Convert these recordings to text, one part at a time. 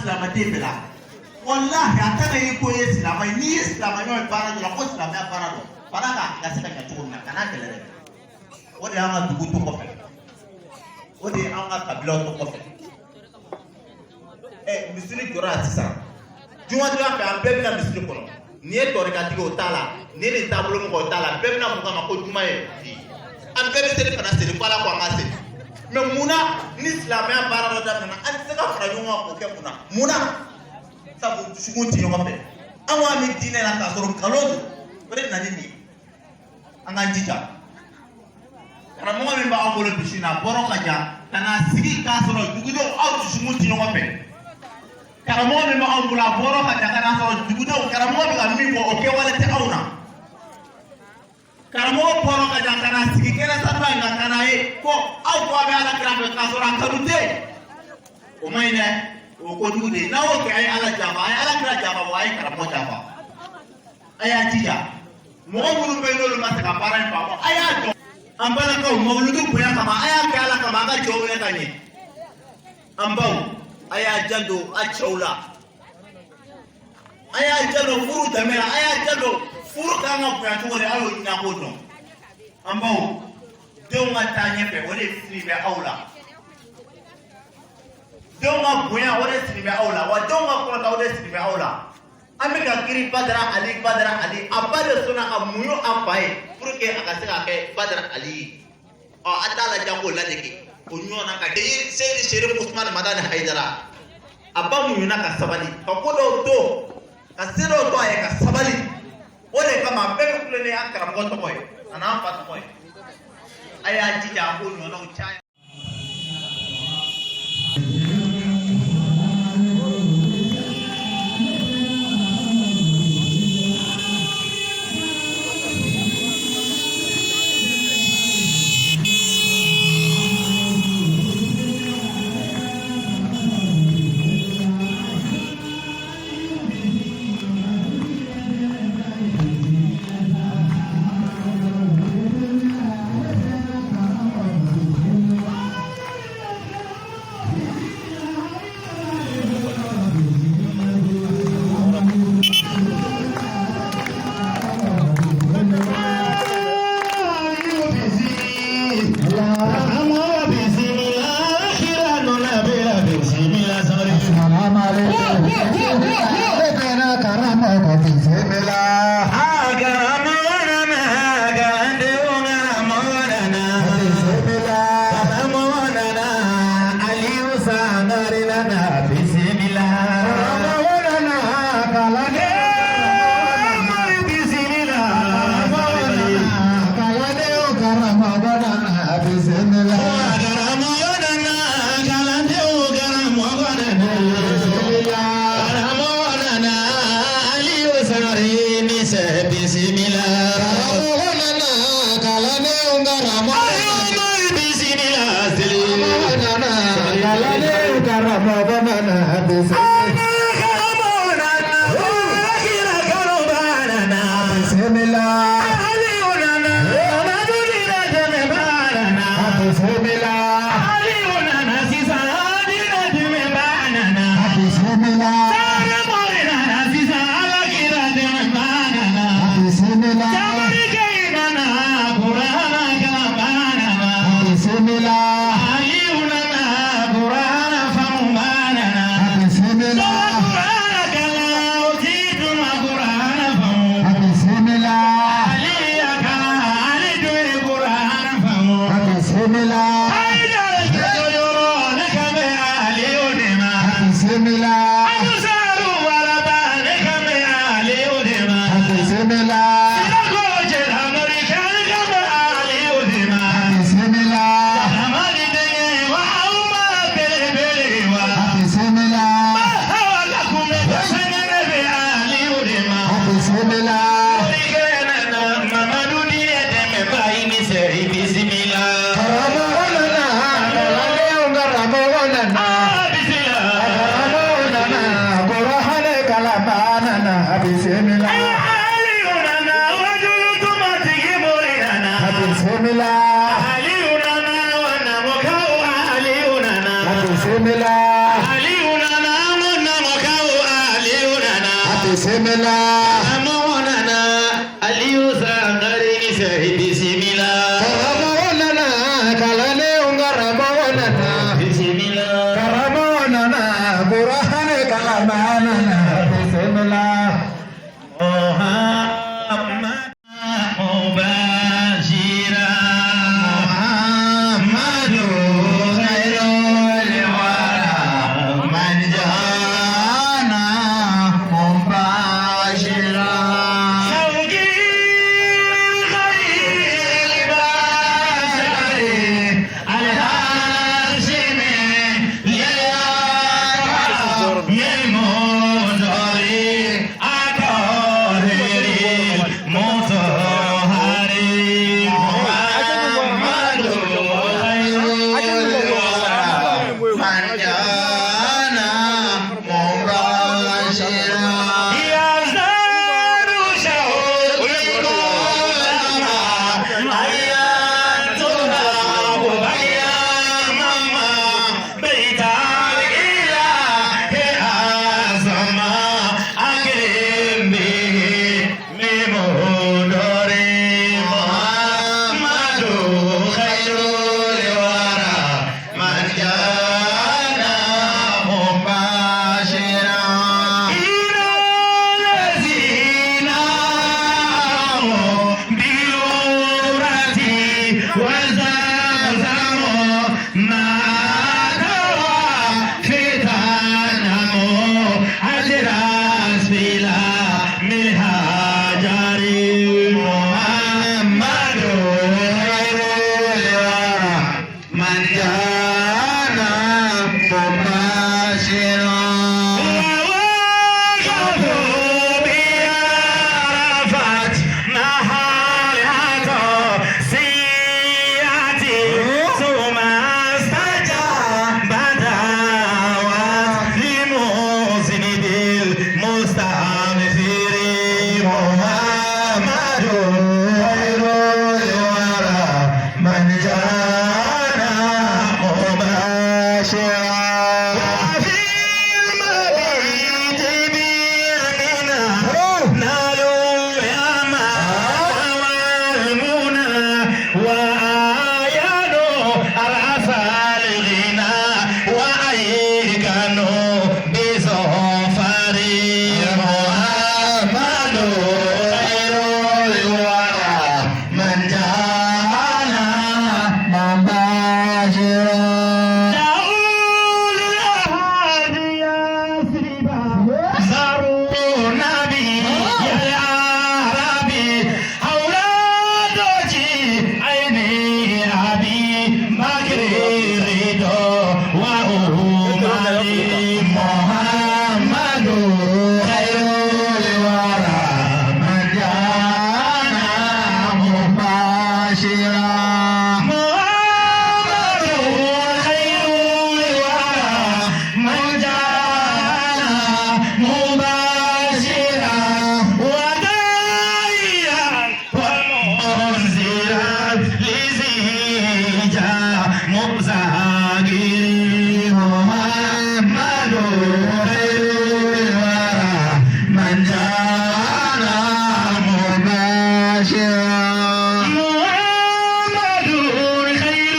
silamɛden bɛɛ la. Walahi, a tɛ i ko i ye silamɛ ye, n'i ye silamɛ ɲɔgɔn ye baara dɔ la, ko silamɛya baara don, baara k'a ka se ka ɲɛ cogo min na, kan'a kɛlɛ dɛ. O de y'an ka dugu to kɔfɛ, o de y'an ka kabilaw to kɔfɛ. Ɛ, misiri jɔra yan sisan, jumadonya fɛ, an bɛɛ bɛna misiri kɔnɔ. Nin ye tɔrikatigi, o t'a la, nin ye nin taabolo mɔgɔ, o t'a la, bɛɛ bɛna mun kama? Ko juma ye bi, an bɛɛ bɛ seli fana seli, ko Ala ko an ka seli. Mɛ mun na ni silamɛya baara dɔ daminɛna, an tɛ se ka fara ɲɔgɔn kan k'o kɛ? Mun na? Mun na? Sabu dusukun tɛ ɲɔgɔn fɛ. An ko an bɛ diinɛ la k'a sɔrɔ nkalon don. O de nana ni nin ye. An k'an jija. Karamɔgɔ min b'aw bolo bi su in na, a bɔra ka jan ka na sigi k'a sɔrɔ dugudenw, aw dusukun tɛ ɲɔgɔn fɛ. Karamɔgɔ min b'aw bolo, a bɔra ka jan ka n'a sɔrɔ dugudenw, karamɔgɔ bɛ ka min fɔ, o kɛwale tɛ aw na. Karamɔgɔ bɔra ka jan ka na sigi kɛnɛ sanfɛ in kan, ka na ye ko aw ko a bɛ Ala kira fɛ k'a sɔrɔ a kanu tɛ yen, o man ɲi dɛ, o ye kojugu de ye. N'aw y'o kɛ, a ye Ala janfa, a ye Ala kira janfa, wa a ye karamɔgɔ janfa. A y'a jija, mɔgɔ minnu bɛ yen, n'olu ma se ka baara in faamu, a y'a dɔn. An balakaw, mawuludu bonya kama, a y'a kɛ Ala kama, a ka cɛw minɛ ka ɲɛ. An baw, a y'a janto a cɛw la, a y'a janto furu dɛmɛ la, a y'a janto furu kan ka bonya cogo di, a y'o ɲini a k'o dɔn. An baw, denw ka taa ɲɛfɛ, o de siri bɛ aw la. Denw ka bonya, o de siri bɛ aw la, wa denw ka kɔrɔta, o de siri bɛ aw la. An bɛ ka girin Badara Ali, Badara Ali, a ba de sɔnna ka muɲu a fa ye pour que a ka se ka kɛ Badara Ali ye. Ɔ, a t'a lajɛ k'o ladege o ɲɔgɔn na ka kɛ Seyidi Serif Usumani Madani Hayidara. A ba muɲuna ka sabali, ka ko dɔw to, ka se dɔw to a ye, ka sabali. O de kama bɛɛ bɛ kulo ni an karamɔgɔ tɔgɔ ye, a n'an fa tɔgɔ ye. A y'a jija a k'o ɲɔgɔnnaw caya. Bisimila. Karamɔgɔ nana Aliyu Sangare ni fɛ bisimila. Karamɔgɔ nana kalandenw karamɔgɔ nana. Bisimila. Karamɔgɔ nana kuranɛ kalan nana bisimila. Muhammad mubashira. Muhammadu khairul wara man jana mubashira. Shawqi khairil bashari al-hashimi lil-mudari at-tahiri mutahhari Muhammadu khairul wara Man jana mubashira. يزداد شوقي كلما عينتنا بياما بيت الإله أعظم أكرم به من نور محمد خير الورى من جاءنا مباشرا. إلى الذين آمنوا بنورتي وزمزموا ما روى فتنهم أجر أسفل من هاجر محمد خير الورى من جاءنا مباشرا. ووقفوا بعرفات نهارات سيئتي ثم استجاب دعوات لمذنب المستغفر محمد خير الورى من جاءنا مباشرا. وفي المبيت بأمنا نالوا الأمان والمنى وآيانوا أرعف الغنى وأيقنوا بظفر محمد خير الورى من جاءنا مباشرا. دعوا للأهل يثربا زاروا النبي العربي حول دوجي عيني أبي بكر رضا وعمر محمد خير الورى من جاءنا مباشرا. محمد خير الورى من جاءنا مباشرا وداعيا ومنذرا لزيجا مزاجر محمد خير الورى من جاءنا مباشرا. محمد خير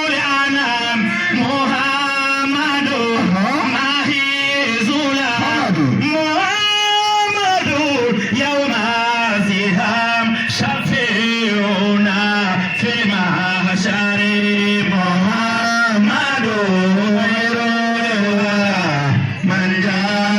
الأنام محمد ماهي زولا محمد يوم زهام شفيعنا في المحشر محمد خير الورى من جاءنا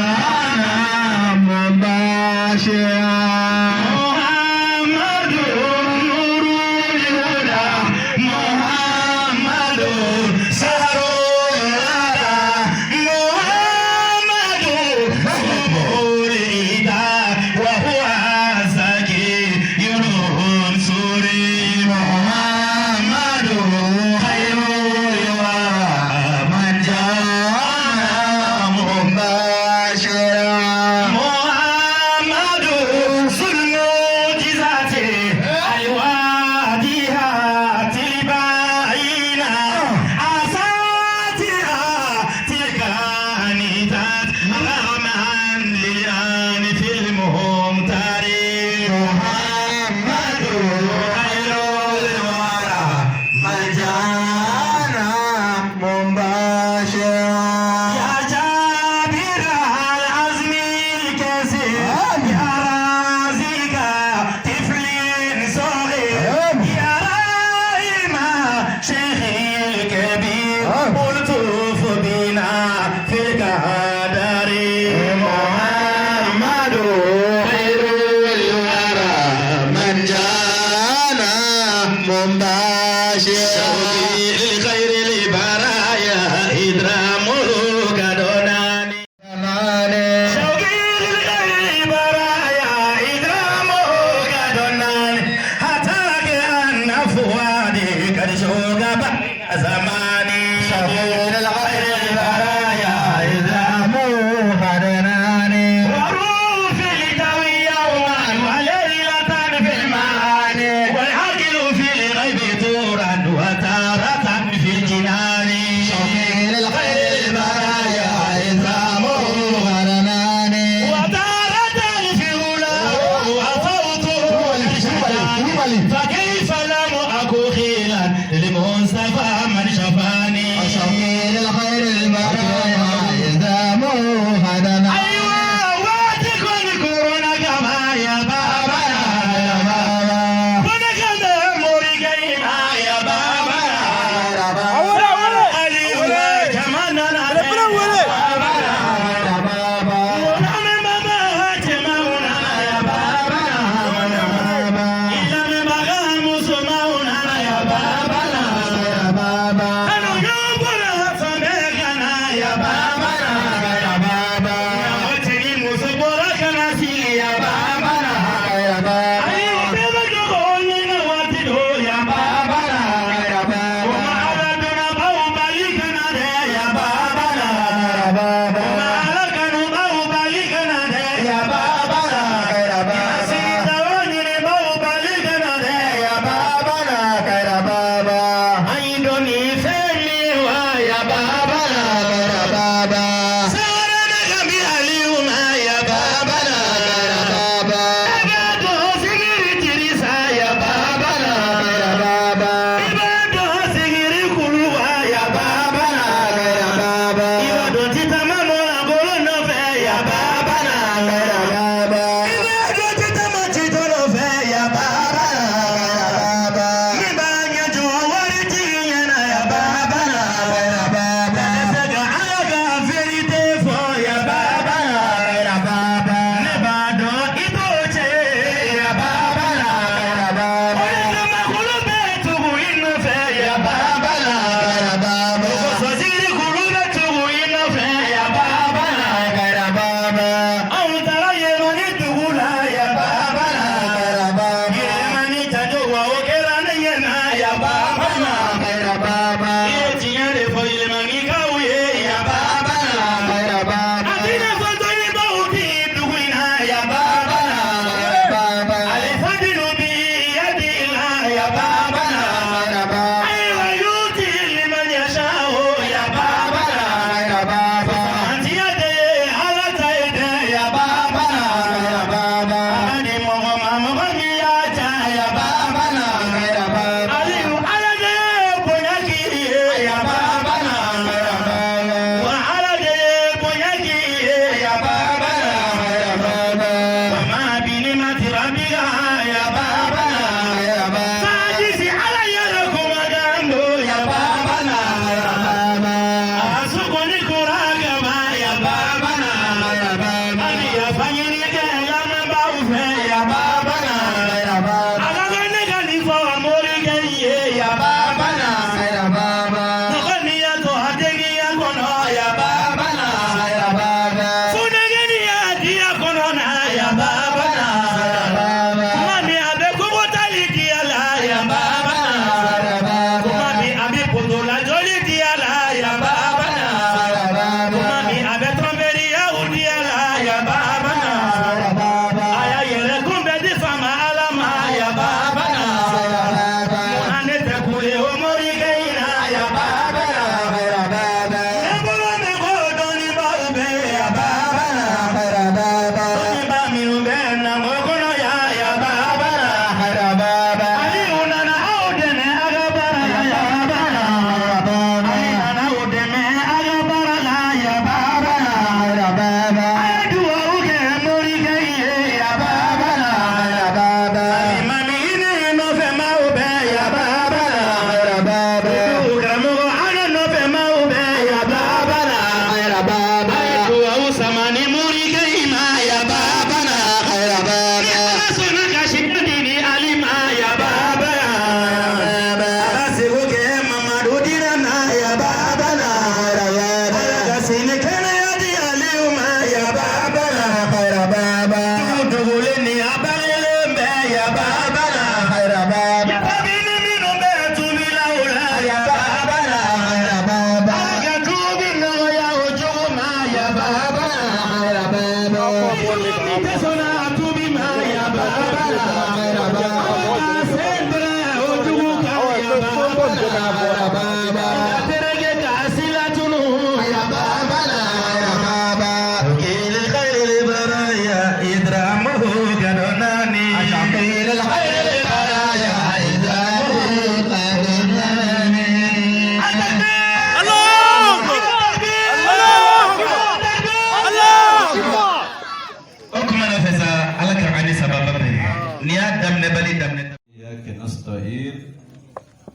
daminɛbali daminɛ. إياك نستعين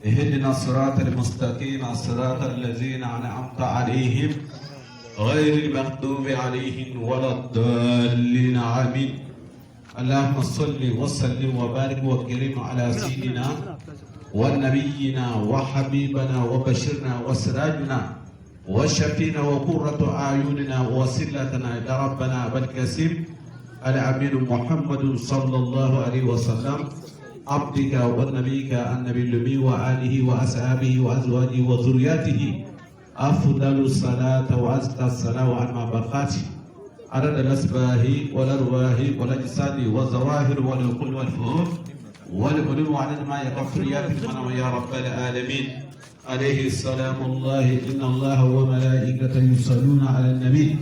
اهدنا الصراط المستقيم صراط الذين أنعمت عليهم غير المغضوب عليهم ولا الضالين آمين. اللهم صل وسلم وبارك وكرم على سيدنا ونبينا وحبيبنا وبشرنا وسراجنا وشفينا وقرة أعيننا وسيلتنا إلى ربنا أبا القاسم الأمين محمد صلى الله عليه وسلم، عبدك ونبيك النبي الأمي، وآله وأصحابه وأزواجه وذرياته أفضل الصلاة وأزكى الصلاة وأنما بركاته عدد الأسباه والأرواح والأجساد والظواهر والعقول والفهوم والعلوم، وعدد ما يقع في المنام يا رب العالمين. عليه السلام الله. إن الله وملائكته يصلون على النبي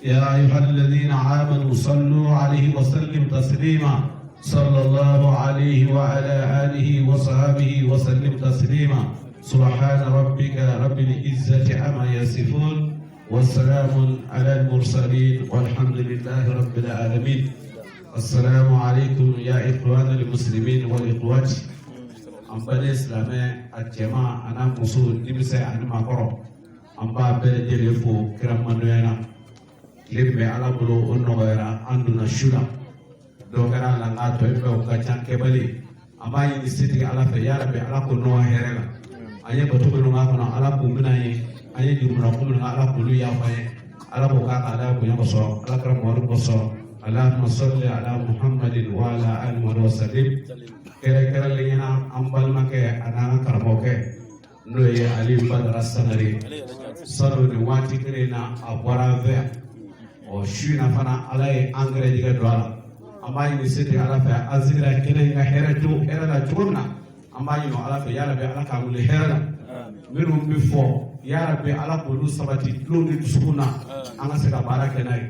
يا أيها الذين آمنوا صلوا عليه وسلم تسليما. صلى الله عليه وعلى آله وصحبه وسلم تسليما. سبحان ربك رب العزة عما يصفون والسلام على المرسلين والحمد لله رب العالمين. السلام عليكم يا إخوان المسلمين والإخوات. An baden silamɛ, a cɛman a n'a muso, denmisɛn ani maakɔrɔ, an b'a bɛɛ lajɛlen fo kiramandoya na. Tile min bɛ Ala bolo, o nɔgɔyara, an donna su la, dɔ kɛra a la, nka tɔ in bɛɛ o ka ca kɛbali. An b'a ɲini setigi Ala fɛ, yarabi, Ala k'o nɔgɔ hɛrɛ la. An ye bato minnu k'a kɔnɔ, Ala k'u minɛ an ye. An ye jurumina ko minnu kɛ, Ala k'olu yafa an ye. Ala k'o k'a ka Ala bonya kosɔn, Ala kɛra Muhamadu kosɔn. اللهم صل على محمد وعلى آل محمد وسلم. Kɛrɛnkɛrɛnnenya la, an balimakɛ a n'an ka karamɔgɔkɛ, n'o ye Aliyu Badara Sangare, sanu nin waati kelen in na a bɔra an fɛ yan. Ɔ, su in na fana, Ala ye an gɛrɛjɛgɛ don a la. An b'a ɲini setigi Ala fɛ, an sigira kɛnɛ in ka hɛrɛ cogo hɛrɛ la cogo min na, an b'a ɲini Ala fɛ, yarabi, Ala k'an wuli hɛrɛ la. Minnu bɛ fɔ, yarabi, Ala k'olu sabati tulo ni dusukun na, an ka se ka baara kɛ n'a ye.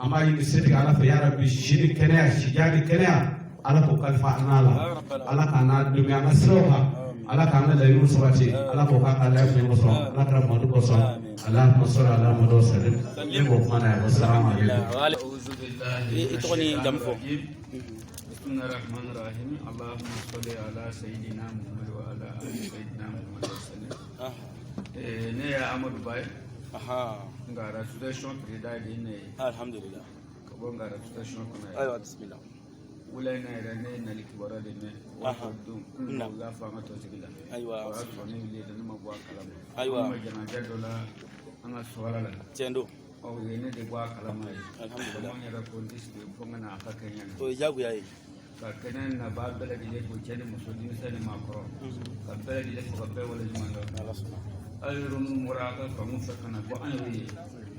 An b'a ɲini setigi Ala fɛ, yarabi, si ni kɛnɛya, sijan ni kɛnɛya, Ala k'o kalifa an n'a la. Ala k'an n'a dɛmɛ an ka siraw kan. Ala k'an ka laɲiniw sabati. Ala k'o k'a ka laɲini kosɔn, Ala kɛra Mamadu kosɔn. اللهم صل على محمد وسلم. Ne b'o kuma na yan. والسلام عليكم. I tɔgɔ ni jamu fɔ. بسم الله الرحمن الرحيم. اللهم صل على سيدنا محمد وعلى آل سيدنا محمد وسلم. Ne ye Amadu Ba ye. Ngara association président de ye ne ye. Alhamdulillah. Ka bɔ Ngara association kɔnɔ yan. Ayiwa, bisimila. Wula in na yɛrɛ, ne ye nali kibaruya de mɛn o b'a fɔ don Naam. u y'a fɔ an ka tɔnsigi la. Ayiwa. O y'a sɔrɔ ne wulilen ne ma bɔ a kalama. Ayiwa. Ne ma janaja dɔ la an ka sɔgɔla la. Tiɲɛ don. Ɔ, u ye ne de bɔ a kalama ye. Alhamdulillah. N yɛrɛ ko n tɛ sigi fo n ka na a ka kɛ ɲɛ. O ye diyagoya ye. Ka kɛnɛ nabaa bɛɛ lajɛlen fo, cɛ ni muso, denmisɛn ni maakɔrɔ, ka bɛɛ lajɛlen fo, ka bɛɛ waleɲuman dɔn. Ala sɔnna. Aw yɛrɛ minnu bɔra a ka faamu fɛ ka na bɔ an yɛrɛ ye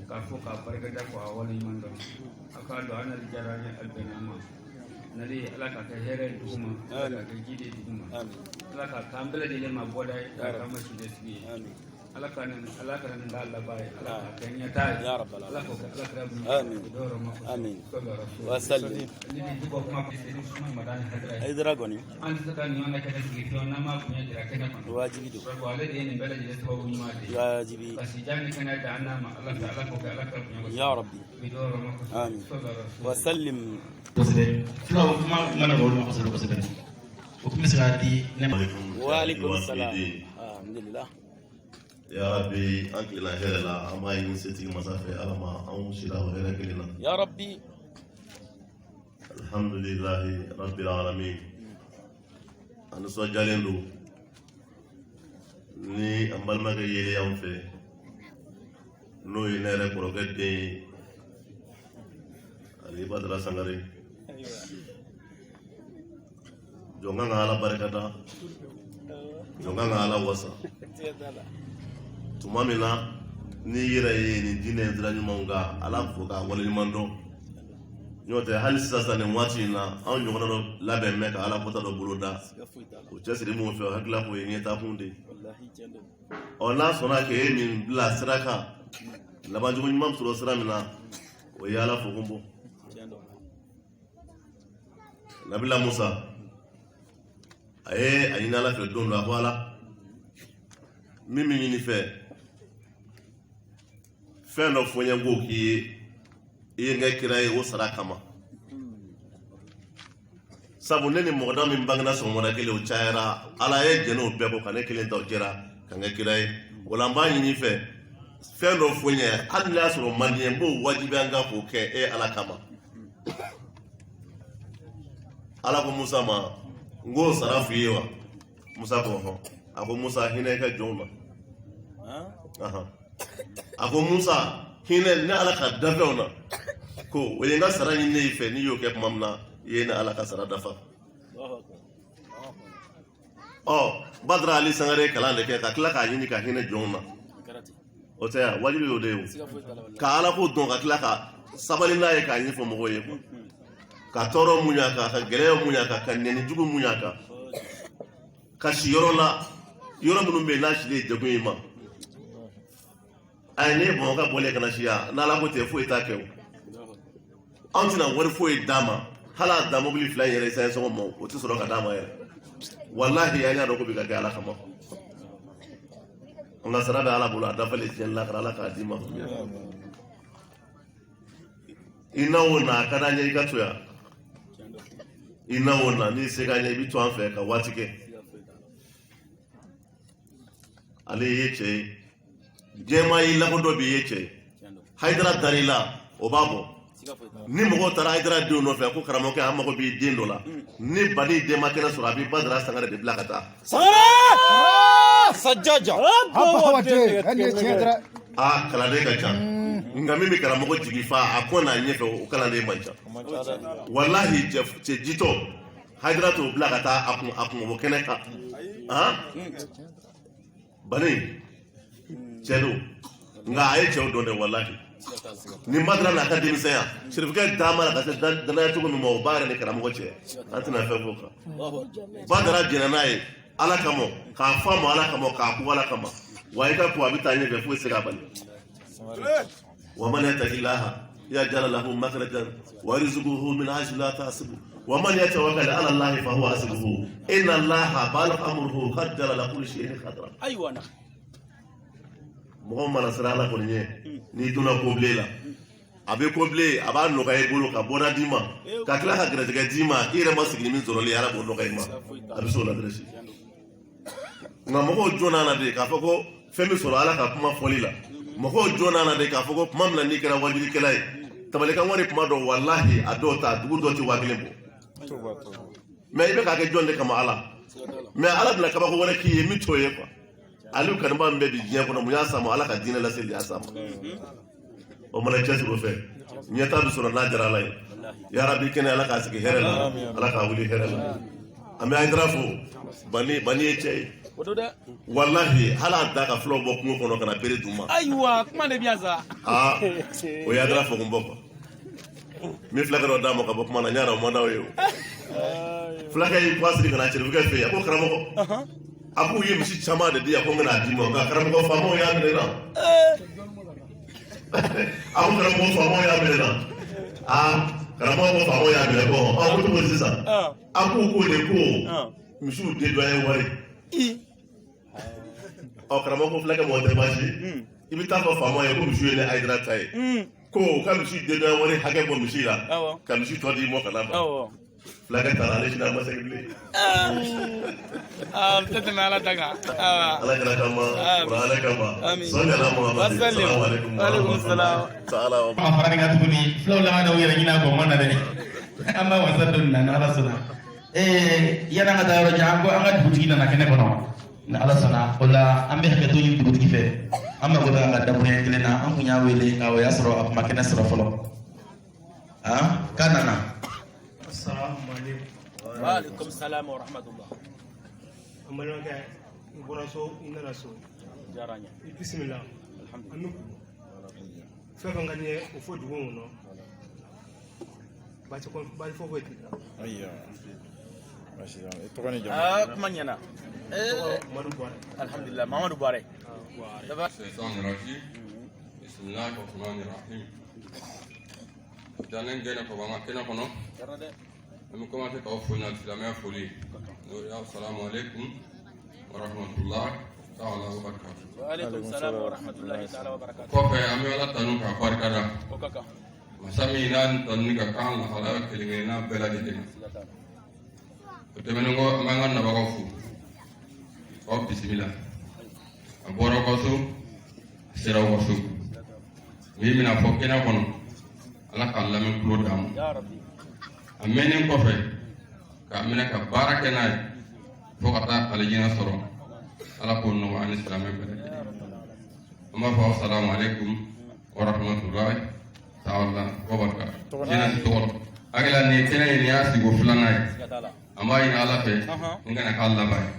k'a fɔ k'a barikada, k'a waleɲuman dɔn. A k'a dɔn an nali diyara an ye, a bɛnna an ma. Nali, Ala k'a kɛ hɛrɛ ye dugu ma, Ala k'a kɛ ji de ye dugu ma. Amin. Ala k'a k'an bɛɛ lajɛlen ma bɔda ye, k'a k'an ma sida sigi ye. Amin. Ala ka nin, Ala ka nin k'a laban ye, Ala k'a kɛ ɲɛtaa ye. Ya Rabbal. Ala k'o kɛ Ala kɛra mun. Amin. Dɔwɛrɛ ma kosɔn. Amin. Sɔlɔ rasul. Wasallim. Ni ni dugawu kuma kɛ ni suma madani hadira ye. Hayidara kɔni. An tɛ se ka ɲɔgɔn kɛnɛ sigi fiyewu n'an m'a bonya jira kɛnɛ kɔnɔ. Wajibi don. Sabu ale de ye nin bɛɛ lajɛlen sababu ɲuman de ye. Wajibi. Ka sijan ni kɛnɛya di an n'a ma Ala fɛ, Ala k'o kɛ Ala kɛra bonya kosɔn. Ya Rabbi. Bi dɔwɛrɛ ma kosɔn. Amin. Sɔlɔ rasul. Wasallim. Kosɛbɛ, fulaw kuma ma nɔgɔ olu ma kosɛbɛ kosɛbɛ. O kun bɛ se k'a di ne ma. Wa alaikum salam. Alhamdulillah. Ya Rabbi, an tilela hɛrɛ la, an b'a ɲini setigi masa fɛ, Ala ma anw sira o hɛrɛ kelen na. Ya Rabbi. Alhamdulilahi rabbil alamin. An nisɔndiyalen don ni an balimakɛ yelen anw fɛ, n'o ye ne yɛrɛ kɔrɔkɛ den ye, Ali Badara Sangare. Jɔn kan ka Ala barikada, jɔn kan ka Ala wasa. Tuma min na n'i yɛrɛ ye nin diinɛ in sira ɲumanw kan, Ala fo k'a waleɲuman dɔn. N'o tɛ, hali sisan nin waati in na, anw ɲɔgɔnna dɔ labɛn bɛ ka Ala kɔta dɔ bolo da. Siga foyi t'a la. O cɛsiri mun fɛ, o hakilila k'o ye ɲɛtaakun de ye. Wallahi, tiɲɛ don. Ɔ, n'a sɔnna k'e min bila sira kan, labancogo ɲuman bɛ sɔrɔ sira min na, o ye Ala fo kun bɔ. Tiɲɛ don. Nabila Musa, a ye a ɲini Ala fɛ don dɔ, a ko: Ala, min bɛ ɲini fɛ, fɛn dɔ fɔ n ye k'o k'i ye, i ye n kɛ kira ye o sara kama. Sabu ne ni mɔgɔ min bangena sɔgɔmada kelen, o cayara. Ala ye jɛnɛ o bɛɛ kɔ ka ne kelen ta, o jɛra ka n kɛ kira ye. O la n b'a ɲini i fɛ, fɛn dɔ fɔ n ye, hali n'a y'a sɔrɔ o man di n ye, n b'o wajibiya n kan k'o kɛ e Ala kama. Ala ko Musa ma, n k'o sara f'i ye wa? Musa ko hɔn. A ko Musa, hinɛ i ka jɔnw na. A ko Musa, hinɛ ne Ala ka danfɛnw na, ko o ye n ka sara ɲini ne fɛ. N'i y'o kɛ tuma min na, i ye ne Ala ka sara dafa. Ɔ Badara Ali Sangare ye kalan de kɛ ka tila k'a ɲini ka hinɛ jɔnw na. O tɛ yan wajibi y'o de ye o, ka Ala ko dɔn ka tila ka sabali n'a ye k'a ɲɛfɔ mɔgɔw ye quoi, ka tɔɔrɔ muɲu a kan, ka gɛlɛya muɲu a kan, ka nɛni jugu muɲu a kan, ka si yɔrɔ la, yɔrɔ minnu bɛ yen n'a sili ye degun ye i ma. Ayi, ne ye Bamakɔ bɔlen ka na si yan, n'Ala ko ten, foyi t'a kɛ o. Anw tɛna wari foyi d'a ma, hali a da mobili fila in yɛrɛ essence sɔngɔ ma, o tɛ sɔrɔ ka d'a ma yɛrɛ. Walahi, an y'a dɔn ko bɛ ka kɛ Ala kama. Nka sara bɛ Ala bolo, a dafalen tiɲɛ lakara, Ala k'a d'i ma. I na o na, a ka d'an ye i ka to yan. I na o na, n'i se k'an ye, i bɛ to an fɛ ka waati kɛ. Ale ye cɛ ye, diɲɛmaa y'i lakodɔn bi, i ye cɛ ye. Hayidara dar'i la, o b'a bɔ. Ni mɔgɔw taara Hayidara denw nɔfɛ ko karamɔgɔkɛ, an mago b'i den dɔ la, ni Bani den ma kɛnɛ sɔrɔ, a b'i Badara Sangare de bila ka taa. Sajaja. Aa, kalanden ka ca, nka min bɛ karamɔgɔ jigi fa a kɔ n'a ɲɛfɛ, o kalanden man ca. Walahi, cɛ jitɔ Hayidara t'o bila ka taa a kun a kun bɔ kɛnɛ kan. Han, Bani cɛ don, nka a ye cɛw dɔn dɛ. Walahi, ni Badara n'a ka denmisɛnya, sirifukɛ d'a ma la ka se danaya cogo min ma, o b'a yɛrɛ ni karamɔgɔ cɛ, an tɛna fɛn fɔ kan. Badara jɛnna n'a ye Ala kama, k'a fɔ a ma Ala kama, k'a ko Ala kama. Wa i ka ko a bɛ taa ɲɛfɛ, foyi tɛ se k'a bali. Wa man yattaqillaha yaj'al lahu makhrajan wa yarzuquhu min haythu la yahtasib wa man yatawakkal ala Allahi fa huwa hasbuhu inna Allaha baligh amruhu qad ja'ala li kulli shay'in qadra. Ayiwa na. Mɔgɔ mana siran Ala kɔni ɲɛ, n'i donna ko bilen la, a bɛ ko bilen, a b'a nɔgɔya i bolo ka bɔda d'i ma, ka tila ka gɛrɛsɛgɛ d'i ma, i yɛrɛ ma sigi ni min sɔrɔli ye, Ala b'o nɔgɔya i ma, a bɛ se o la dɛrɛsi. Nka mɔgɔw jɔnna na de k'a fɔ ko fɛn bɛ sɔrɔ Ala ka kuma fɔli la. Mɔgɔw jɔnna na de k'a fɔ ko tuma min na n'i kɛra wajulikɛla ye, tabalikan wari kuma dɔ, walahi, a dɔw ta dugu dɔ tɛ 1000 bɔ. Mais i bɛ k'a kɛ jɔn de kama? Ala. Mais Ala bɛna kabako wɛrɛ k'i ye min t'o ye quoi. Aliou kanuba min bɛ bi diɲɛ kɔnɔ, mun y'a s'a ma? Ala ka diinɛ laseli de y'a s'a ma. O mana cɛsiri o fɛ, ɲɛta bɛ sɔrɔ n'a diyara Ala ye. Yarabi, kɛnɛ Ala k'a sigi hɛrɛ la, Ala k'a wuli hɛrɛ la. An bɛ Hayidara fo. Bani, Bani ye cɛ ye. O don dɛ. Walahi, hali a da ka fulaw bɔ kungo kɔnɔ ka na bere d'u ma. Ayiwa, kuma de bɛ yan sa. Aa, o ye Hayidara fo kun bɔ quoi. N bɛ fulakɛ dɔ d'a ma ka bɔ kuma na, n y'a dɔn o man d'aw ye. O fulakɛ y'i kɔ siri ka na cɛrifukɛ fɛ yen. A ko karamɔgɔ, a k'u ye misi caman de di yan ko n bɛna d'i ma, nka karamɔgɔ, faamaw y'a minɛ n na. A ko karamɔgɔ, faamaw y'a minɛ n na. Aa, karamɔgɔ ko faamaw y'a minɛ ko ɔ ko cogo di sisan? A k'u ko de ko misiw den dɔ ye wari. Ɔ karamɔgɔ ko fulakɛ mɔgɔ tɛ baasi ye, i bɛ taa fɔ faamaw ye ko misiw ye ne Hayidara ta ye, ko u ka misi den dɔ ye wari hakɛ bɔ misi la, ka misi tɔ di mɔ ka na ma. Fulakɛ taara, ale sini a ma segin bilen. Aa, tɛ tɛmɛ Ala ta kan. Ala kɛra kama, kuranɛ kama. Amin. Sɔli ala Muhammad. Wasalim. Salamu alaikum. Alaikum salam. Ta'ala wa Ma fara nin kan tuguni, fulaw laban na u yɛrɛ ɲini a kɔ ma na dɛ. An b'a wasa don nin na, ni Ala sɔnna. Yanni an ka taa yɔrɔ jan, an ko an ka dugutigi nana kɛnɛ kɔnɔ, ni Ala sɔnna. O la an bɛ hakɛto ɲini dugutigi fɛ, an mago bɛ an ka dakuruɲɛ kelen na. An kun y'a wele, nka o y'a sɔrɔ a kun ma kɛnɛ sɔrɔ fɔlɔ. K'a nana. Assalamu alaikum. Wa alaikum salam wa rahmatullah. An balimakɛ, n bɔra so, n nana so. Diyara n ye. I bisimila. An bɛ fɛn fɛn ka di n ye, o fɔ dugu in kɔnɔ. Baasi kɔni, baasi foyi foyi t'i la. Ayiwa. Baasi t'a la. I tɔgɔ ni jamu? Aa, kuma ɲɛna. Tɔgɔ Mamadu Buwarɛ. Alhamdulillah, Mamadu Buwarɛ. الشيطان الرجيم بسم الله الرحمن الرحيم. Dannen gɛnɛ ka bɔ an ka kɛnɛ kɔnɔ, an bɛ commencer k'aw fo n'a silamɛya foli, n'o ye assalamu alaikum wa rahmatullah ta'ala wa barakatuh. Wa alaikum salam wa rahmatullahi ta'ala wa barakatuh. Kɔfɛ, an bɛ Ala tanu k'a barika da. O ka kan. Masa min n'a tanuni ka kan lahalaya kelen kelenna bɛɛ lajɛlen na. O tɛmɛnen kɔ, an b'an ka nabagaw fo k'aw bisimila. A bɔra aw ka so, a sera aw ka so. Min bɛna fɔ kɛnɛ kɔnɔ, Ala k'a lamɛn tulo d'an ma. A mɛnnen kɔfɛ, k'a minɛ ka baara kɛ n'a ye fo ka taa alijinɛ sɔrɔ. Ala k'o nɔgɔya ani silamɛ bɛɛ lajɛlen. An b'a fɔ aw salamu aleykum wa rahmatulahi taala wa barakatu. Jinɛ tɔgɔ hakili la, nin ye kɛnɛ ye, nin y'a sigi filanan ye. An b'a ɲini Ala fɛ nin kana k'a laban ye.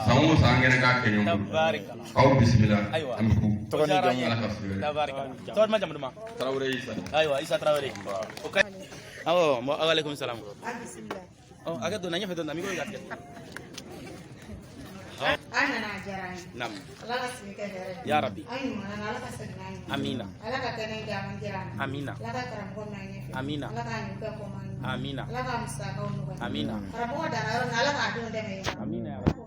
San o san, an kɛnɛ k'a kɛ ɲɔgɔn bolo. Aw bisimila, an bɛ ku. Ala ka fi wɛrɛ. Tɔgɔ duman, jamu duman? Tarawele Isa. Ayiwa, Isa Tarawele. O ka awɔ, mɔ aleykum salam. Ɔ, a kɛ donna ɲɛfɛ dɔɔnin, micro ka tigɛ. An nana, a diyara an ye. Naam. Ala ka sigi kɛ hɛrɛ ye. Ya Rabbi. An ɲuman na, Ala ka segin n'an ye. Amina. Ala ka kɛnɛ in d'an dira an ma. Amina. Ala ka karamɔgɔ mɛn an ɲɛfɛ. Amina. Ala k'a ɲuman kɛ kɔma ye. Amina. Ala ka musakaw nɔgɔya. Amina. Karamɔgɔ danna yɔrɔ min na, Ala k'a denw dɛmɛ yen. Amina ya Rabbi.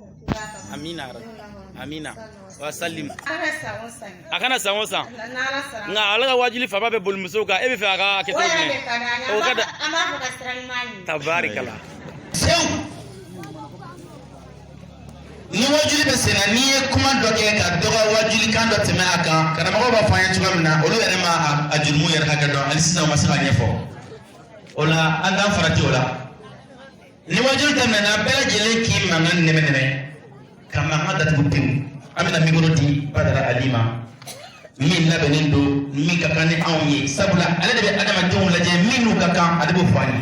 Amina ya Rabbi. Amina. Wa salim. Ala ka san o san. A kana san o san. N'Ala sara. Nka ala ka wajuli faba bɛ boli musow kan, e bɛ fɛ a ka kɛ O cogo yɛrɛ jumɛn? de ka d'an ye. O ka da. An b'a fɔ ka sira ɲuman ɲini. Tabarikala. Sew, ni wajuli bɛ sen na, n'i ye kuma dɔ kɛ ka dɔ ka wajulikan dɔ tɛmɛ a kan, karamɔgɔw b'a fɔ an ye cogoya min na, olu yɛrɛ ma a jurumu yɛrɛ hakɛ dɔn hali sisan, u ma se k'a ɲɛfɔ. O la, an t'an farati o la. Ni wajuli daminɛna, bɛɛ lajɛlen k'i mankan nɛmɛ nɛmɛ ka mankan datugu pewu. An bɛna micro di Badara Ali ma, min labɛnnen don, min ka kan ni anw ye, sabula ale de bɛ adamadenw lajɛ, min n'u ka kan, ale b'o fɔ an ye.